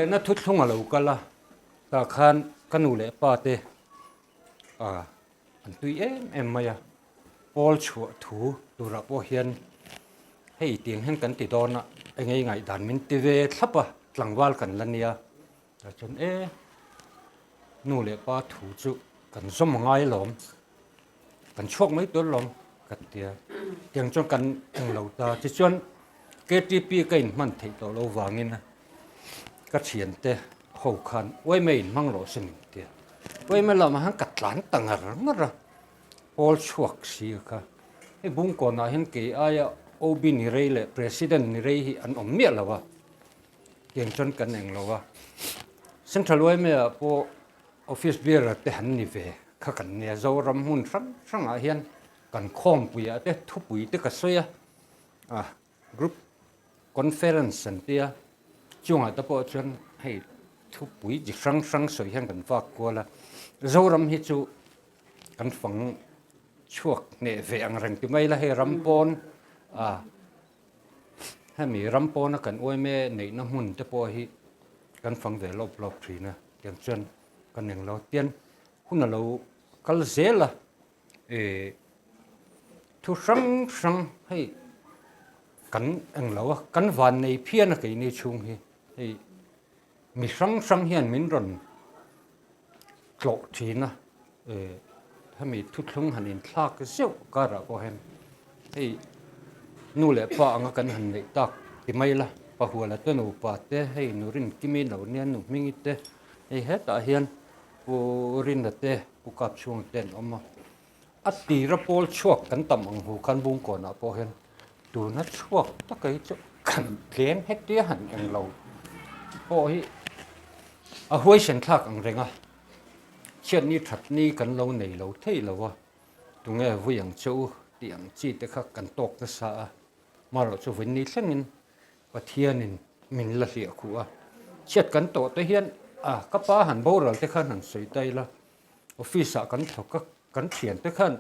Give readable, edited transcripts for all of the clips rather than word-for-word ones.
Rorelna thuthlung a lo kal a, tah khan ka nu leh pa te an tui em em mai a, pawl chhuah thu turah pawh hian hei tiang hian kan ti dawn a, eng nge ngaihdan min ti ve thlap a, tlangval kan la nia, tah chuan e nu leh pa thu chu kan zawm a ngai alawm. Kan chhuak mai tur lawm ka tia. Tiang chuan kan eng lo ta. Tichuan KTP ka inhman theih tawh lo vangin ka thiante ho khan uaime inhmang rawh se min tia. Uaime lamah hian ka tlan ta ngar ngar a, pawl chhuak si kha. Hei Bungkawnah hian kei aia OB ni rei leh President ni rei hi an awm miah lo a, tiang chuan kan eng lo a. Central uaime ah pawh Office bearer te han ni ve kha kan nia, Zoram hmun hrang hrangah hian kan khawmpuiah te thupui te ka sawi a, ah group conference an tia, chungah te pawh chuan hei thupui chi hrang hrang sawi hian kan vak kual a, Zoram hi chu kan fang chhuak hneh ve ang reng ti mai la hei ram pawn ah Hemi ram pawna kan uaime neihna hmun te pawh hi kan fang ve lawp lawp thin a, tiang chuan kan eng lo. Tian hun a lo kal zel a, ih thu hrang hrang hei kan eng lo a, kan van nei phian a keini chhung hi hei mi hrang hrang hian min rawn tlawh thin a, hemi thuthlung han inthlak zeuh karah pawh hian hei nu leh pa anga kan han neih tak ti mai la, Pahuala te nupa te hei nu Rinkimi lo nia nu Hmingi te hei hetah hian Pu Rina te Pu Kapchhunga te an awm a, a tira pawl chhuak kan tam ang hu khan Bungkawnah pawh hian tuna chhuak taka hi chu kan tlem hetia han eng lo pawh hi a huaisen thlak ang reng a, chhiatni thatni kan lo nei lo thei lo a, tunge vui ang che u tih ang chi te kha kan tawk nasa a, marawh chu vawiin ni thlengin Pathianin min la hliah khuh a, chhiat kan tawh te hian a ka pa han boral te khan han sawi ta ila, office ah kan thawk a, kan thian te khan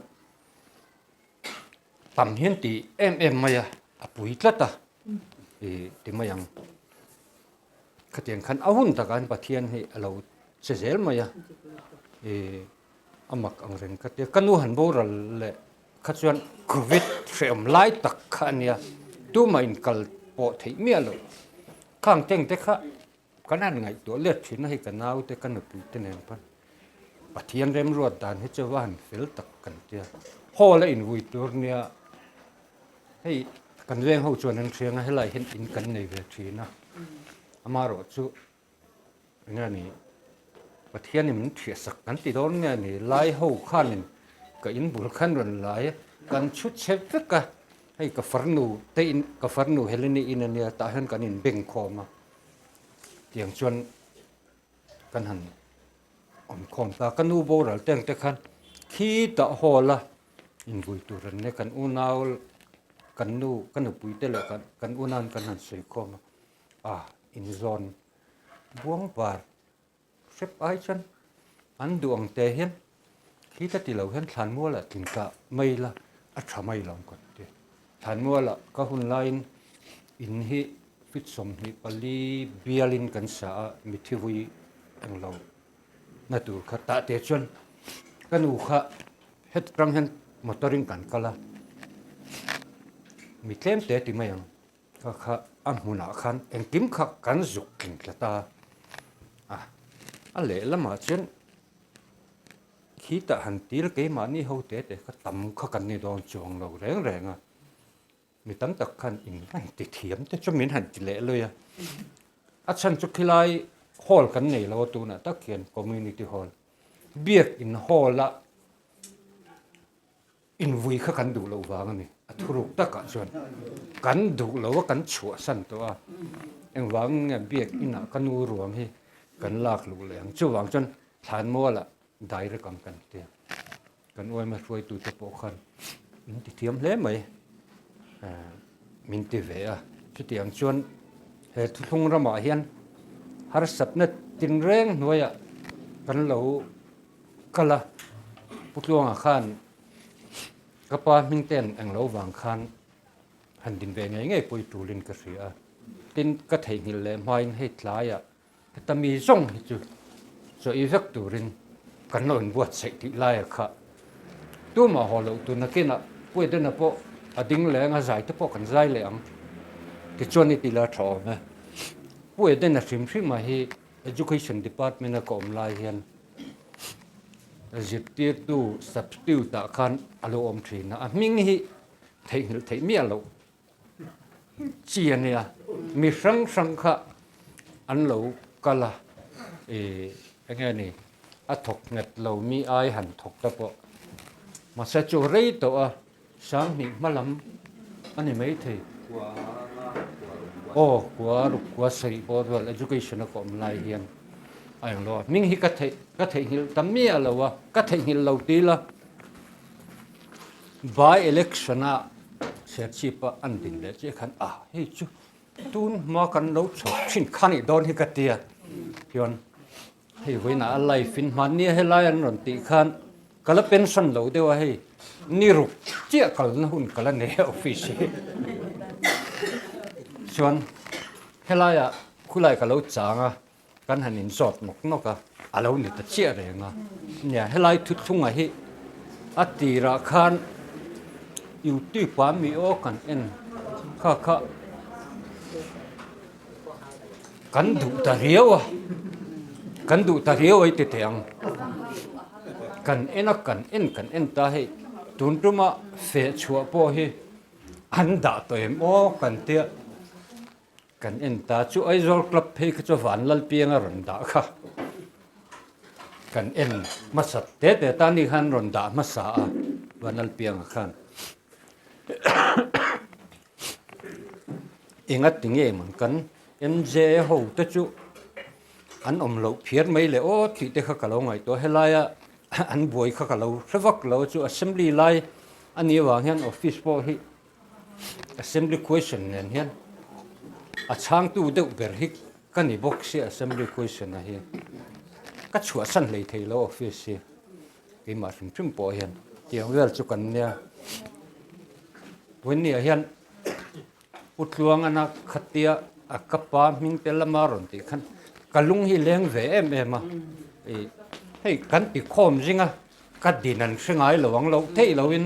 Tam hian ti em em mai a, a pui tlat a i ti mai ang. Khatiang khan a hun takah hian Pathian hi a lo che zel mai a, i a mak ang reng ka tia. Ka nu han boral leh kha chuan Covid hrehawm lai tak kha a nia, tumah inkal pawh theih miah loh. Khang teng te kha Kan han ngaihtuah let thin a hei ka naute ka nupui te nen pawn Pathian remruat dan hi chu va han fel tak kan tia. Hall a invui tur nia hei kan veng ho chuan an hriang a helai hian in kan nei ve thin a amaherawh chu eng nge ni Pathianin min thiah sak kan ti dawn nge ni lai ho khanin ka in bul khan rawn lai a kan chhu chhe vek a hei ka farnu te in ka farnu Heleni in ania tah hian kan inbeng khawm a. Tiang chuan kan han awm khawm ta. Ka nu boral te ang te khan khitah hall a invui tur an nia. Kan unau kan nu ka nupui te leh kan unain kan han sawi khawm a, ah inzawn buang var Hrep ai chuan an duh ang te hian khita ti lo hian thlanmualah tling tah mai ila a tha mai lo ang ka ti. Thlanmualah ka hun laiin in hi feet 24 bialin kan sa a, mithi vui englo na tur kha tah te chuan ka nu kha heti tang hian motor in kan kal a, mi tlem te ti mai ang. Kha kha a hmunah khan engkim kha kan zuk tling tlat a, a a lehlamah chuan khitah han til keimahni ho te te kha tam kha kan ni dawn chuang lo reng reng a, mi tam tak khan in han ti thiam te chu min han ti leh lui a, a chhan chu khilai hall kan nei lo a tunah tak hian community hall biak in hall a. Invui kha kan duh loh vang a ni. A thuruk takah chuan kan duh lo a, kan chhuahsan tawh a. Engvangin nge biak inah ka nu ruang hi kan lak luh leh ang. Chuvang chuan Thlanmualah direct ang kan ti a. Kan uaima hruaitute pawh khan min ti thiam hle mai min ti ve a. Chutiang chuan he thuthlung ramah hian harsatna tinreng hnuaiah kan lo Kal a, Pu Tluanga khan ka pa hming ten eng lo vang khan han din ve ngei ngei pawh i tulin ka hria a, tin ka theihnghilh leh hmain hei tlaiah Heta mi zawng hi chu chaw ei vek turin kan lo inbuatsaih tih laia kha tumah haw loh tur nakinah Pu Edena pawh a ding leh anga zai te pawh kan zai leh ang tichuan i ti la tha awm e. Pu Edena hrim hrima hi Education Department a ka awm lai hian zirtirtu substitute ah khan a lo awm thin a, a hming hi theihnghilh theih miah loh chi a nia, mi hrang hrang kha an lo kal a, ih eng nge ni a thawk nghet lo mi ai han thawk ta pawh mahse chu rei tawh a Sanghnih hma lam a ni maithei. Aw kua ruk kua sarih pawh rual education a ka awm lai hian a eng lo a, hming hi ka theih ka theihnghilh ta miah lo a, ka theihnghilh lo ti ila by election a Serchhip a an din leh chiah khan ah hei chu tun hma kan lo chho thin kha nih dawn hi ka tia chuan Hei vawiinah a life in hmannia helai an rawn tih khan ka la pension lo deuh a hei ni ruk chiah kalna hun ka la nei a office hi chuan helaiah khulai ka lo chang a kan han inzawt nawk nawk a a lo ni ta chiah reng a nia helai thuthlunga hi a tirah khan youtube ah mi aw kan en kha kha. Kan duh ta riau a, kan duh ta riau a i ti teh ang. Kan en a, kan en kan en ta hei tun tuma feh chhuah pawh hi an dah tawh em aw kan tia kan en ta chu Aizawl club phei kha chu Vanlalpiang a rawn dah kha kan en hmasa te te ta ni khan rawn dah hmasa a Vanlalpianga khan. Enga ti nge man kan MJA ho te chu an awm loh phiar mai le aw tih te kha ka lo ngaihtuah helaia an buai kha ka lo hre vak lo chu assembly lai a nih avang hian office pawh hi assembly question nen hian a chhangtu deuh ber hi ka ni bawk sia assembly question a hi ka chhuahsan hlei thei lo office hi. Keimah hrim hrim pawh hian tiang vel chu kan nia. Vawinia hian Pu Tluangana khatia a ka pa hming te lama rawn tih khan ka lung hi leng ve em em a. Ih hei kan ti khawm zing a, ka din an hre ngai lo ang loh theih loin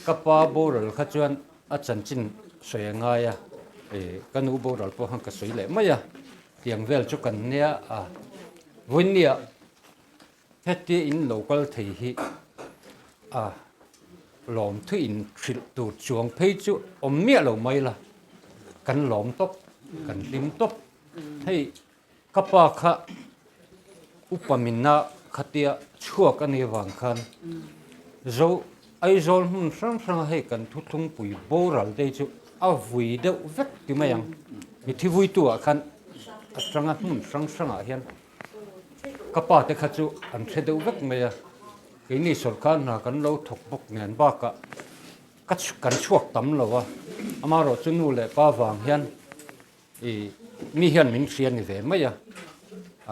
ka pa boral kha chuan a chanchin sawi a ngai a. Ih ka nu boral pawh khan ka sawi leh mai a, tiang vel chu kan nia a. Vawinia Hetia in lo kal thei hi a lawmthu in hrilh tur chuang phei chu awm miah lo mai la, kan lawm tawp, kan hlim tawp. Hei ka pa kha upa minna khatia chhuak a nih avang khan Zo Aizawl hmun hrang hranga hei kan thuthlungpui boral te hi chu a vui deuh vek ti mai ang. Mithi vuitu ah khan atanga hmun hrang hrangah hian Ka pa te kha chu an hre deuh vek mai a, keini sawrkar hna kan lo thawk bawk nen bakah ka kan chhuak tam lo a, amaherawh chu nu leh pa vang hian ih mi hian min hria ni ve mai a,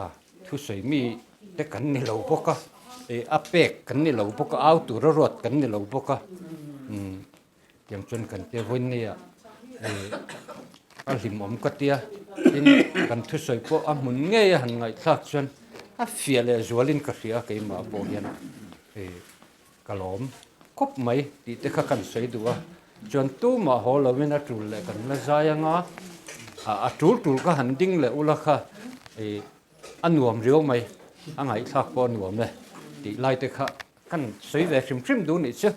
a thusawi mi te kan ni lo bawk a, ih a pek kan ni lo bawk a, au tura ruat kan ni lo bawk a, umm. Tiang chuan kan tia vawiin nia ih a hlimawm ka tia tin kan thusawi pawh a hmun ngei a han ngaihthlak chuan a fiah leh zualin ka hria a keimah pawh hian ih ka lawm khawp mai tih te kha kan sawi duh a chuan tumah haw lovin a tul leh kan la zai anga a tul tul kha han ding leh ula kha ih a nuam riau mai a ngaihthlak pawh a nuam e tih lai te kha Kan sawi ve hrim hrim duh nih chu.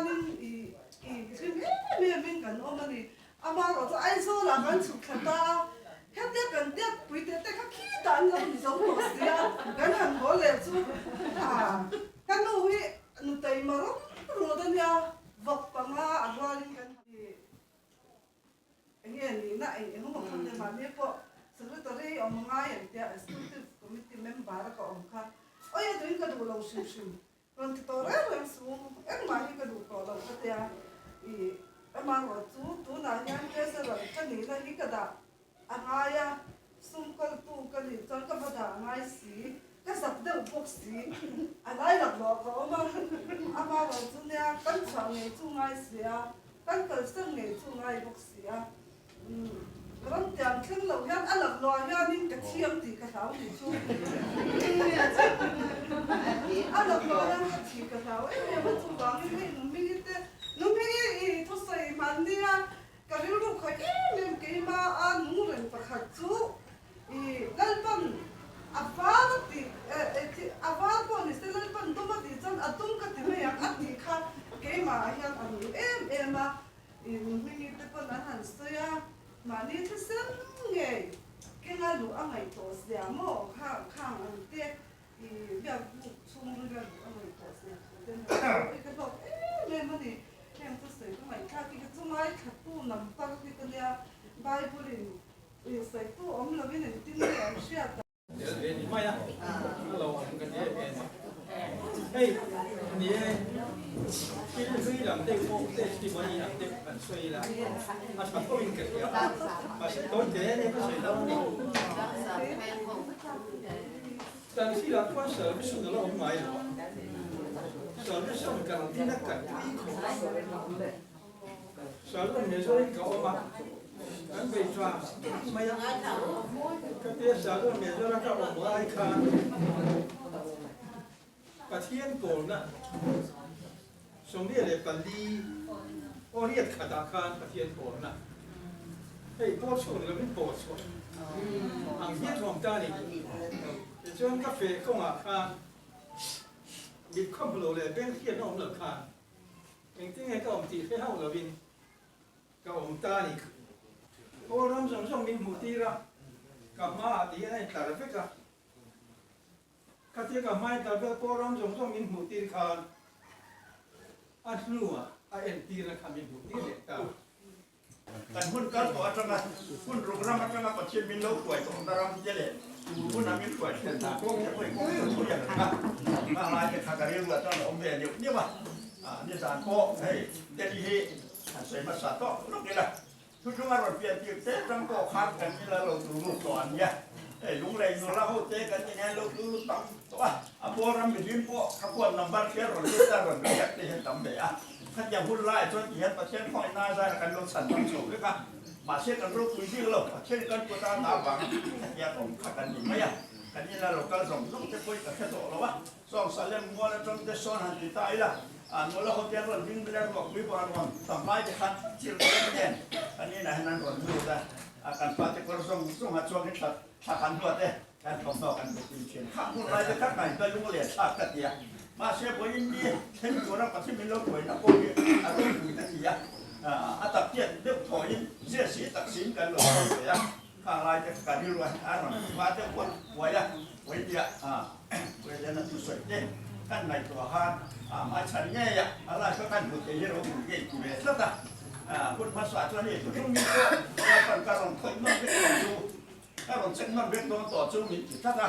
khanin i i hlim em em in kan awm a ni. Amaherawh chu Aizawlah kan chhuk thla ta a, hetia kan tiat pui teh te kha khitah an lo ni zo tawh si a, kan han haw leh chu ka nu hi nutaima rawng rawt a nia, vawk panga a rualin kan han i eng nge nihna eng eng emaw kha nia mahni pawh secretary awm ngai an tia executive committee member a ka awm kha awi a duhin ka duh lo hrim hrim. Rawn ti tawh reng reng suh, engmah hi ka duh tawh lo ka tia, i amaherawh chu tunah hian treasurer ka nihna hi ka dah a ngai a, sum kaltu ka nih chuan ka va dah a ngai si, ka zak deuh bawk si, a lai laklawh ka awm a, amaherawh chu nia kan chhuah ngei chu ngai si a, kan kalsan ngei chu ngai bawk si a. Ram tiang thleng loh hian a laklawh ah hianin ka thiam tih ka hlau tih chu a laklawh hian ka thih ka hlau em em a, chuvangin hei Nuhmingi te Nuhmingi i thusawi hmannia ka rilru khawih em em keima a nung reng pakhat chu i Lalpan a var a tih a var pawh ni se Lalpan dum a tih chuan a dum ka ti mai ang a tih kha keimah ah hian a nung em em a. In hmingi te pawn an han sawi a, mahni thisen ngei kenga luh a ngaih tawh zia maw kha khang ang te i biak buk chhung rila luh a ngaih tawh zia thu te an han sawi ka hlawk em em a ni. Heng chu sawi ka ngaihthlak hi ka chu ngaithlatu number hi ka nia Bible in sawitu awm lovin engtin nge an hriat a. Tel ve ni mai a, a lo awm ka ti em em a. Hei, ni e, thil hlui lam deuh pawh testimony ang deuh kan sawi ila, a tha tho in ka hria a, mahse tawi te ania ka sawi lo a ni. Tan thilah chuan salvation a la awm ngai lo a, salvation kan din a kan tui khawp a. Salon Mizorin ka awm a, kan bei tha mai a, ka tia Salon Mizora ka awm lai khan Pathian pawlna 44 aw riat khatah khan Pathian pawlna hei pawl chhuak ni lovin pawl chhuak ang hian ka awm ta a ni. Tichuan ka feh kawngah khan mit khawm lo leh beng hriatna awm lo khan Engtin nge ka awm tih hre hauh lovin ka awm ta a ni. Kawl ram zawng zawng min hmuh tir a, ka hmaah ti hian a intlar vek a. Khatia ka hma intlar vek a, kawl ram zawng zawng min hmuh tir khan a hnuah a entirna kha min hmuh tir leh ta. Kan hun kal tawh atanga hun ruk ram atanga Pathian min lo hruai tawhna ram te leh tur huna min hruai thlen dan kawng te pawhin kawng chu thui ang a, a lai te kha ka rilru atang a awm ve neuh neuh a, nizan pawh hei Delhi hi han sawi hmasa tawk lawk ila, thutlung a rawn pian tir te atang pawh khan kan ila lo tur lut tawh an nia, hei lunglei nula ho te kan ti ngai lo tur lut tam tawh a, a pawl ram mihlim pawh ka phone number hriat rawn lut a rawn biak te hian tam ve a. Khatiang hun laiah chuan ti hian Pathian khawngaihna zara kan lo chhan dam chho vek a, mahse kan ropui bik lo, Pathian kan kut a ta avanga khatiang awm kha kan ni mai a, kan ina lo kal zawng zawng te pawhin ka hre tawh lo a, Sawng Salem mual atang te sawn han ti ta ila, nula ho te an rawn ding vel a, ruahpui van rawn tam lai te khan chil reng nen kan inah hian an rawn lut a, kan fate kawr zawng zawng ah chuan thla kan hluat e. Kan thawmhnaw kan hmu thin thin. Khang hun lai te kha ngaihtuah lung leh thlak ka ti a. Mahse vawiin ni thleng tura Pathian min lo hruaina pawh hi a ropui ka ti a. A tak tiat deuh thawhin zia si tak siin kan lo sawi ve a. Khang lai te kha ka rilru a rawn va deuh uai uai a. Vawinia President a thusawi te kan ngaihtuah khan hmaichhan ngei a a lai kha kan hmu thei hi ropui ngei ti ve tlat a. Hun hmasa chuan hei thuthung mi pawh Lalpan ka rawn khawih nawm vek tawh chu. Ka rawn check nawn vek dawn tawh chu min ti tlat a,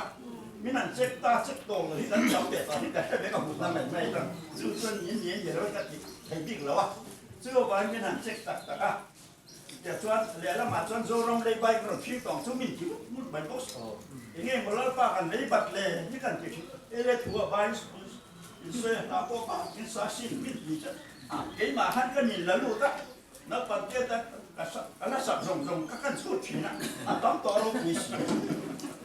min han check ta check tawh lo hi kan tam ve tawh hi ka hre vek a hmu ta mai mai a, chu chuan ni ni ni lo ka ti thei bik lo a, chu avangin min han check tak tak a, tichuan lehlamah chuan Zoram lei bike rawn thlir tawng chu min ti mut mut mai bawk si, enge maw Lalpa kan lei bat le hi kan ti thin, ele thu a vai in sawi a hna pawh bak in sa sin min ti chat a, keimah khan ka nin la lut a. Naupang te tan ka la sak zawng zawng ka kan chhut thin a, a tam tawh ropui si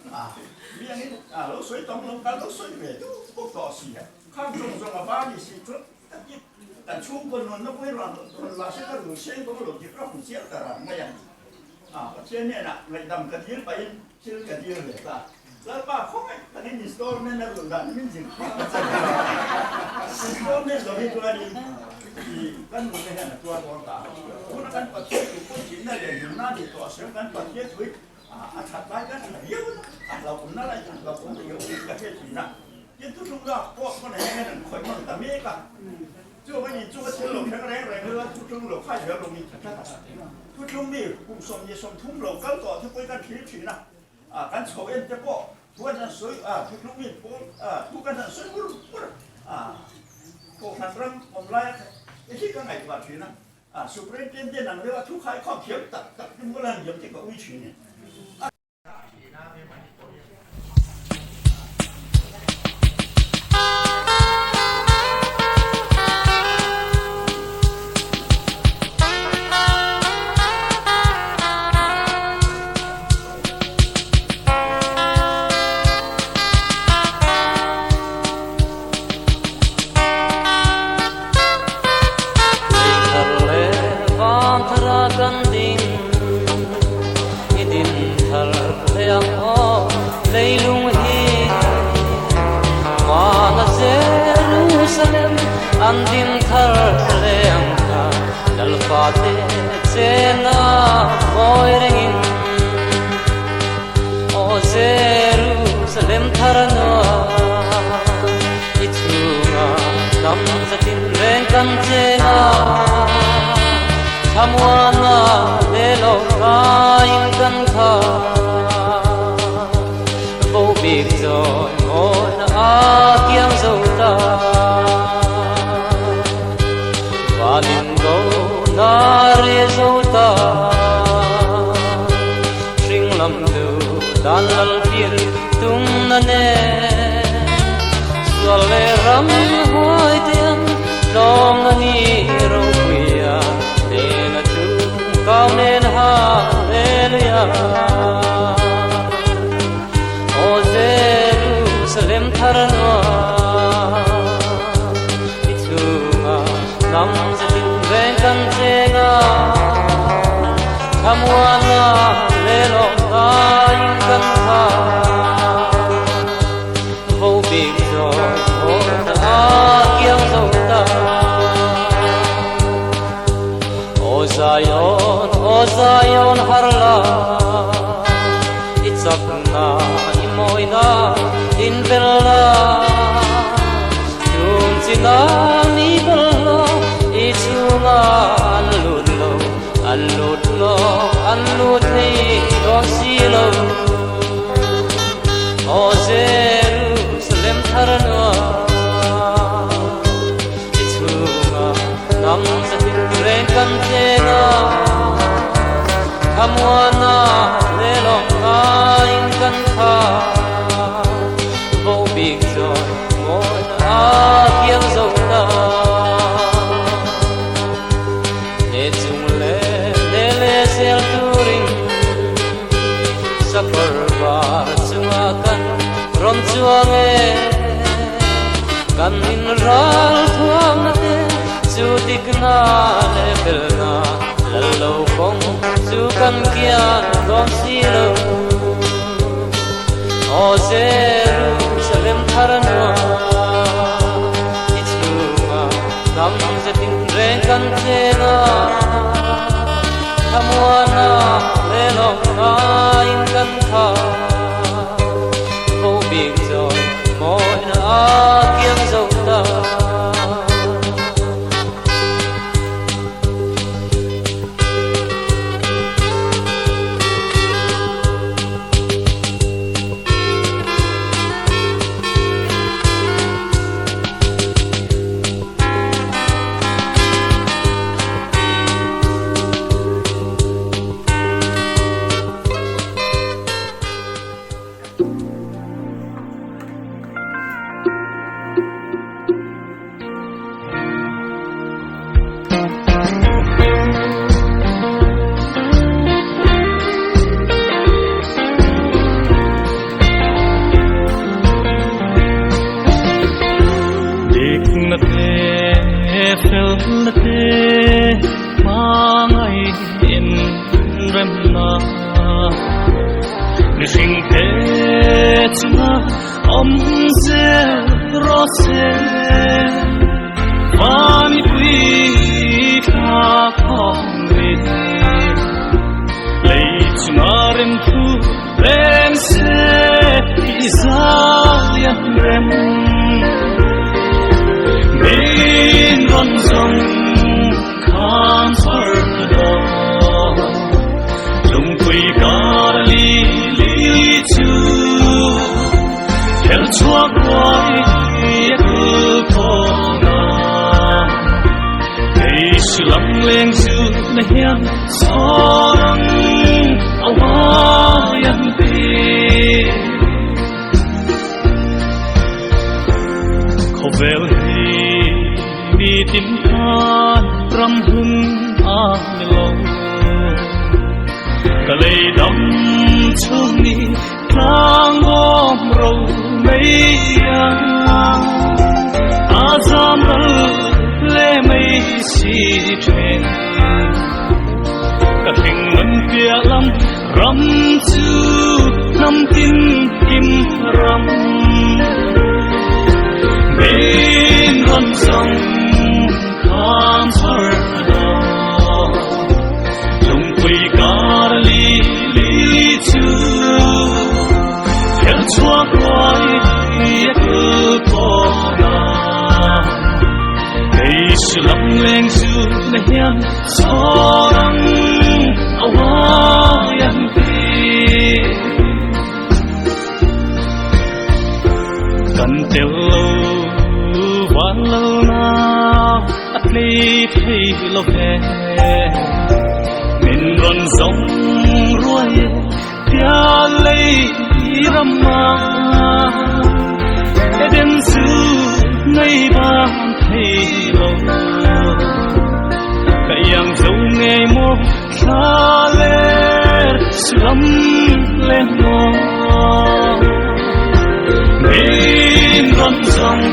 a, mi angin a lo sawi tam lo ka lo sawi ve deuh bawk tawh si a, khang zawng zawng a va ni si chuan ka ti kan chhungkaw nunna pawh hi rawn rawn la se ka rul seng dawn lo tih ka hmu chiang ta ran mai a, a Pathian hnenah ngaihdam ka dil pahin thil ka dil ve ta, Lalpa khawngaih takin installment a rulh dan hi min zirtir ta che, installment lo hi chuanin. I kan nunna hian a tuar dawn ta. Tuna kan Pathian thu pawh thihna leh nunna ni tawh a sem kan Pathian thu hi a that lai kan tha viau a, a hlauhawmna lai chu hlauhawm viau in ka hre thin a. Tin thuthlung lak pawh hman ah hian an khawih hman ta mek a. Chuvang in chunga thil lo thleng reng reng hi thuthlung lo khai zel lo mi tha tlat a. Thuthlung mi kum 33 lo kal tawh te pawhin kan thlir thin a. Kan chho en te pawh thu an han sawi a, thuthlung mi pawl thu kan han sawi bur bur a. Kohhran ram awm laia te hi ka ngaihtuah thin a. Superintendent ang deuha thu khaikhawm thiam tak tak te mual han liam te ka ui thin e. Lei thar leh vang thara kan ding i din thar leh ang aw leilung hi Mana Jerusalem an din thar leh ang kha Lalfate chena mawi rengin Aw Jerusalem thar nuam i chhunga hnam zatin reng kan cheng a, thlamuana leh loh ngaiin kan kha bo bik zawi mawina a kiang zo ta. Vanin bo na re zo ta, hring lam du dan lal pir tum na nen sual leh ram huai te ang tlawng a ni ropuia hnena chu kau nen Hallelujah Aw Jerusalem thar nuam i chhunga hnam zatin veng kan cheng a thlamuana leh lawmnain kan kha vo bik zawi mawina a kiang zo ta. Aw Zion, aw Zion har la, i chakna, i mawina in vel la. Tum china mi bal lo, i chhunga an lut lo, an lut lo, an lut thei dawn si lo. Aw Jerusalem thar nuam, i chhunga Hnam zatin reng kan chen a, thlamuana leh lawm ngaiin kan kha. Vo bik zawi mawina a kiang zo ta. Hne chung leh hne leh zel turin sakawr var chunga kan rawn chuang e. Kan inral thuamna te chu dikna leh felna lal lo kawng chu kan kian dawn si lo. Aw Jerusalem thar nuam i chhunga hnam zetin reng kan chen a, thlamuana leh lawmnain kan khat. Vo bik zawi mawina a kiang zo ta. Dikna te, felna te, hmangaih inremna. Mihring te chunga awm zel rawh se, Vanipui. thla khawm ve. Lei chunga rem thu leng se i zai an rem. Min rawn zawng khan chhar dawn. Lungpui kar li li chu hel chhuak ruai a kul thawng a. Kei lam leng chu na hian sawn ang a uai an ti. Khawvel hi mi tin tan ram hun a ni lo. Ka lei dam chhung ni tlang awm ro mei ang. A zam ral le mei si then. Ka hring nun piah lam ram chu hnam tin kim ram. Min rawn zawng khan chhar dawn. Lungpui kar li li chu hel chhuak ruai a kul thawng a. Kei lam leng chu na hian sawn ang a uai an ti. Kan tel lo van lo na a tlei thei lo ve. Min rawn zawng ruai e pial lei ram a. Eden chu nei ban thei lo. Ka iang zo ngei maw thla ler lam lên ngò. Min rawn zawng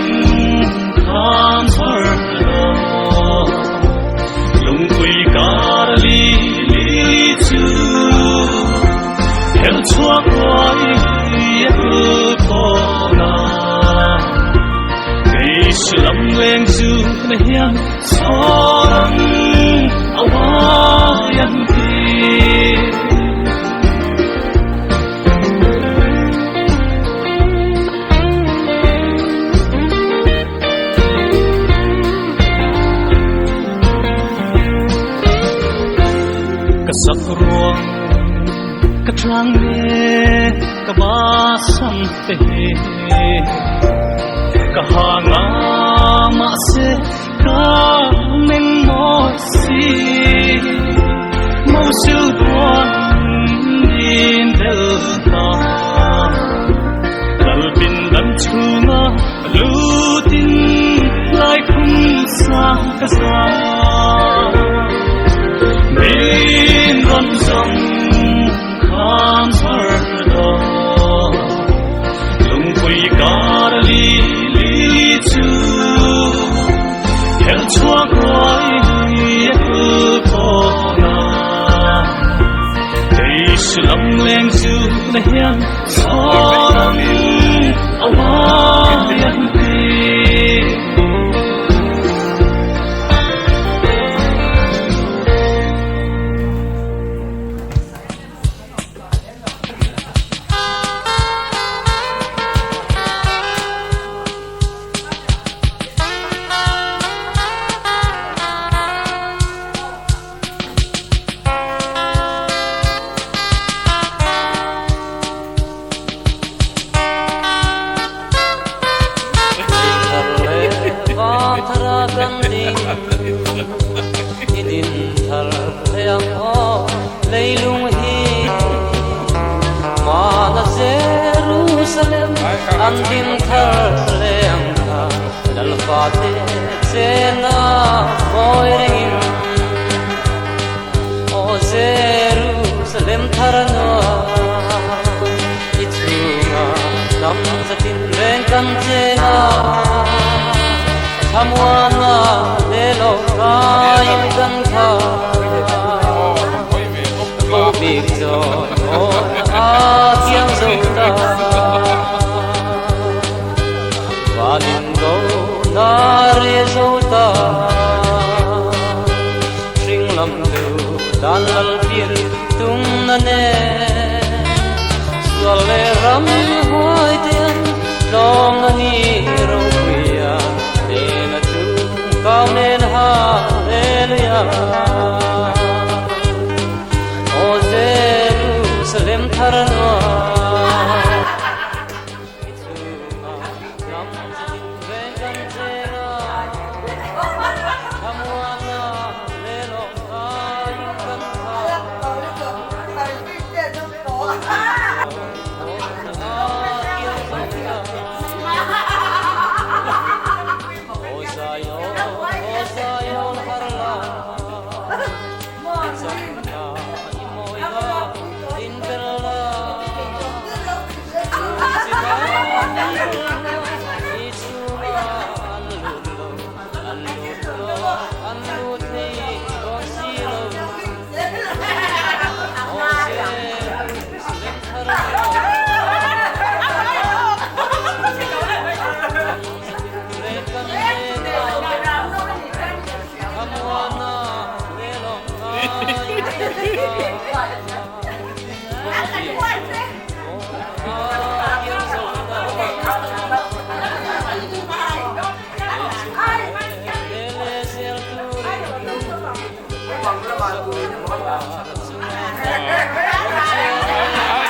khan chhar dawn. Lungpui kar li li chu hel chhuak ruai a kul thawng a. Kei lam leng chu na hian sawn ang a uai an ti. Ka sak ruang ka tlang le ka ba sam te he. Ka ha nga ma se ka meng mawi si. Mau sil buan in del ta. Lal pin dam chunga lutin lai khum sa ka sa. Min rawn zawng khan chhar dawn. Lungpui kar li li chu hel chhuak ruai a kul thawng a. Kei lam leng chu na hian sawn ang a uai an ti. lam tu dan lal tir tumna nen sual leh ram huai te an tlawmna ni ropuia hnena chu kau nen Hallelujah Aw Jerusalem thar nuam i chungah ram chitin reng kan cheng a thlamuanna leh lawmngain kan khat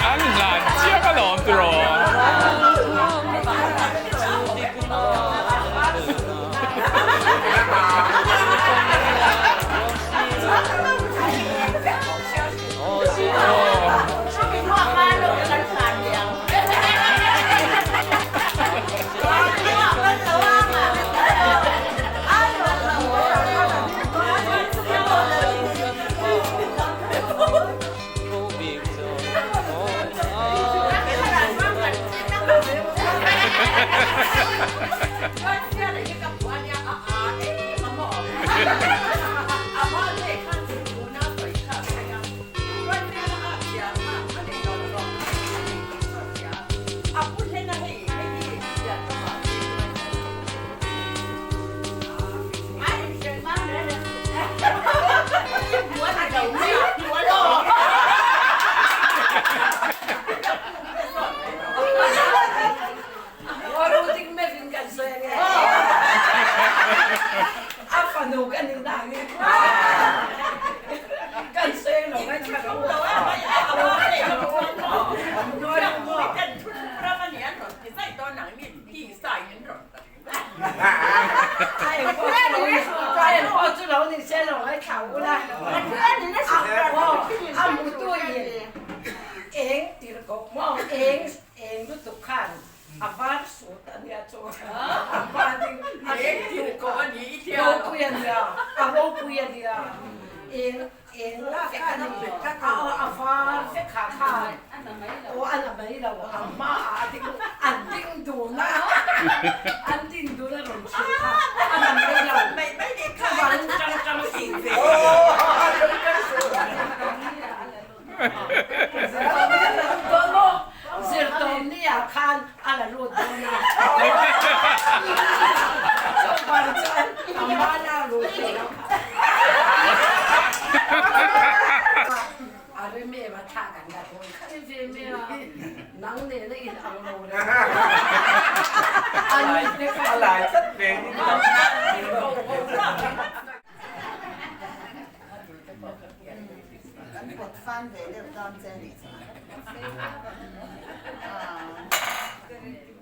An hlan chiang alawm tiraw.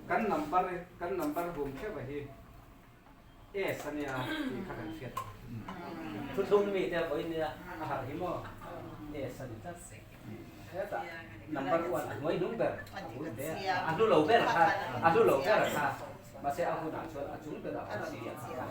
Kan number kan number bum theuh a hi S ania tih kha kan hriat ang. Thuthlung mi te vawiin nia a harh hi maw S a ni tlat. Hetah number one a hnuai hnung ber a bul ber a hlu lo ber kha a hlu lo ber kha mahse a hunah chuan a chung berah awm si a.